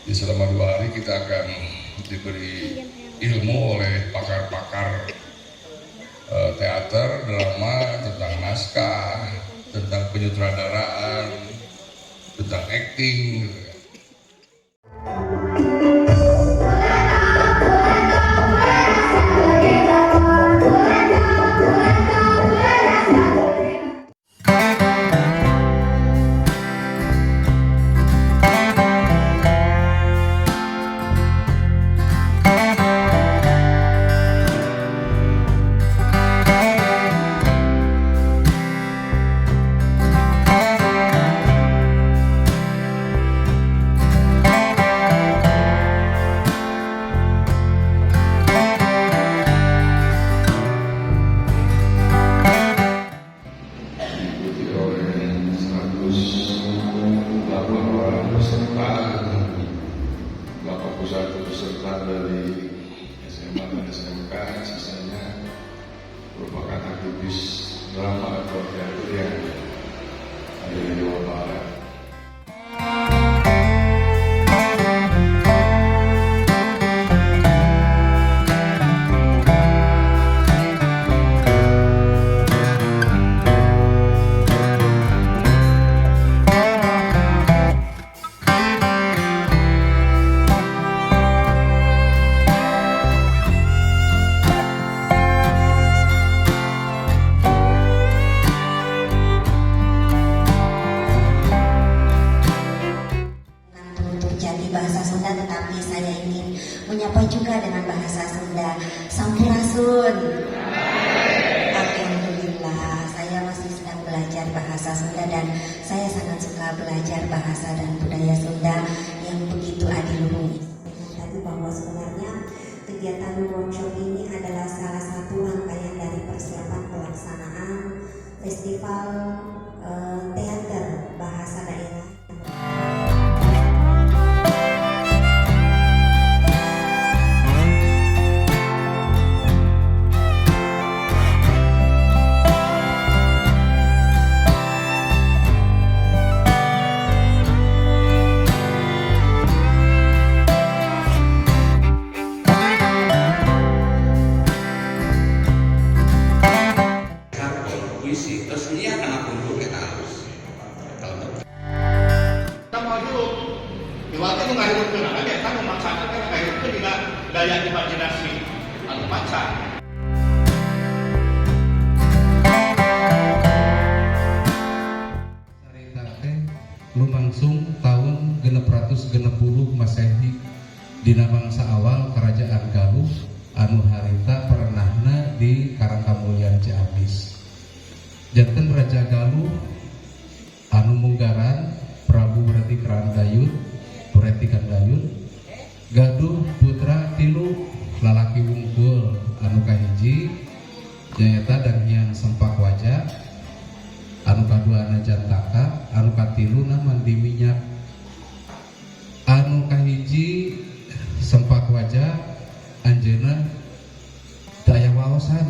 Di selama 2 hari kita akan diberi ilmu oleh pakar-pakar teater, drama, tentang naskah, tentang penyutradaraan, tentang acting. Gitu. Diikuti oleh 108 orang peserta, 81 peserta dari SMA dan SMK, sisanya merupakan aktivis drama atau teater yang ada di Jawa Barat. Tutur jati bahasa Sunda, tetapi saya ingin menyapa juga dengan bahasa Sunda. Sampurasun. Alhamdulillah, saya masih sedang belajar bahasa Sunda dan saya sangat suka belajar bahasa dan budaya Sunda yang begitu adiluhung. Tadi bahwa sebenarnya kegiatan workshop ini adalah salah satu rangkaian dari persiapan pelaksanaan festival teater bahasa daerah. Puisi terus lihat anak punggung eta halus kalau Kita mau hirup. Iwal teh nu ngahirupkeun ge eta nu maksana teh ngahirupkeun dina daya imajinasi anu maca. Carita teh lumangsung tahun 660 Masehi dina mangsa awal Kerajaan Galuh anu harita pernahna di Karangkamulyan, Ciamis. Janten Raja Galuh anu munggaran Prabu Wretikandayun Wretikandayun gaduh putra tilu lalaki wungkul. Anu kahiji nyaeta Danghyang Sempak Waja, anu kaduana Jantaka, anu katiluna Mandi Minyak. Anu kahiji Sempak Waja, anjeunna teu aya waosan,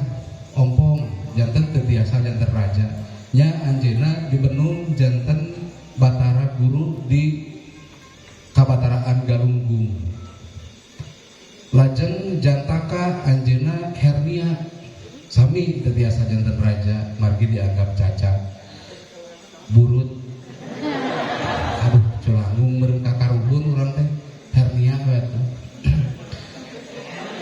ompong, janten teu tiasa janten raja nya. Anjeunna dibenung janten batara guru di Kabataraan Galunggung. Lajeng Jantaka, anjeunna hernia, sami teu tiasa janten raja margi dianggap cacat burut. Aduh, culangung meureun kakaruhun urang teh, hernia we atuh.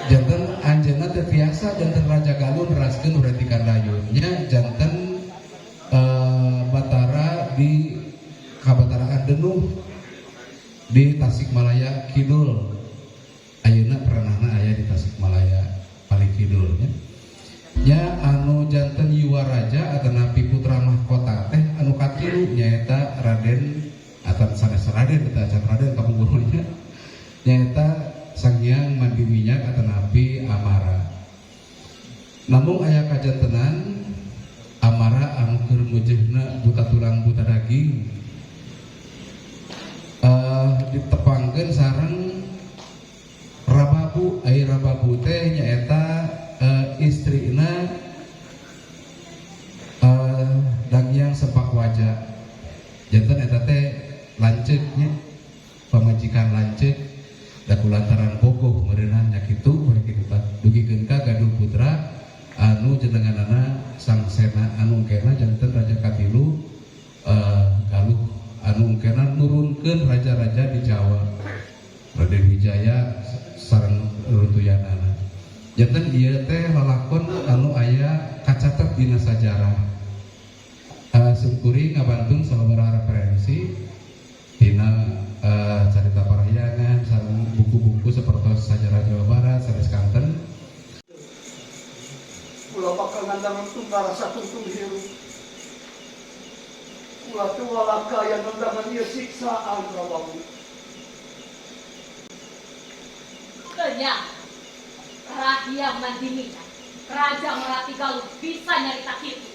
Janten anjeunna teu tiasa janten raja Galuh, neraskeun Wretikandayun nya janten batara di Kabataraan Denuh di Tasikmalaya Kidul. Ayeuna peranahna aya di Tasikmalaya paling kidul nya. Nya anu janten yuwaraja atanapi putra mahkota teh anu katilu nyaeta Raden atau sanes Raden eta acan Raden kapungkurnya, nyaeta Sanghyang Mandi Minyak atanapi Amara. Namun aya kajantenan Amara anu keur mujehna buta tulang buta daging, ditepangkeun sareng Rababu. Ai Rababu teh nyaeta istrina Danghyang Sempak Waja, janten eta teh lanceuknya pamajikan. pamajikan lanceuk da kulantaran bogoh meureunna nya kitu we kitu tah dugikeun ka gaduh putra anu jenenganana Sang Sena anu engkena janten raja katilu, Galuh anu engkena nurunkeun raja-raja di Jawa, Raden Wijaya sareng runtuyanana. Janten ieu teh lalakon anu aya kacatet dina sajarah. Simkuring ngabantun sababaraha referensi tina Carita Parahyangan sareng buku-buku seperti Sajarah Jawa Barat sanes kanten. Kula bakal ngandangan tungkara satungtung hirup. Kula teu walaka yang ngandangan ieu siksaan, Prabu. Kenya, Rahya Mandinina, Raja Merati Galuh bisa nyarita kitu.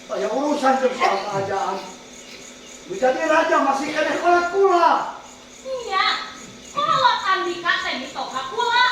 Saya urusan jeung soal kerajaan. Menjadi raja masih keneh kolot kula. Nya, kolot andika teh mitoha kula.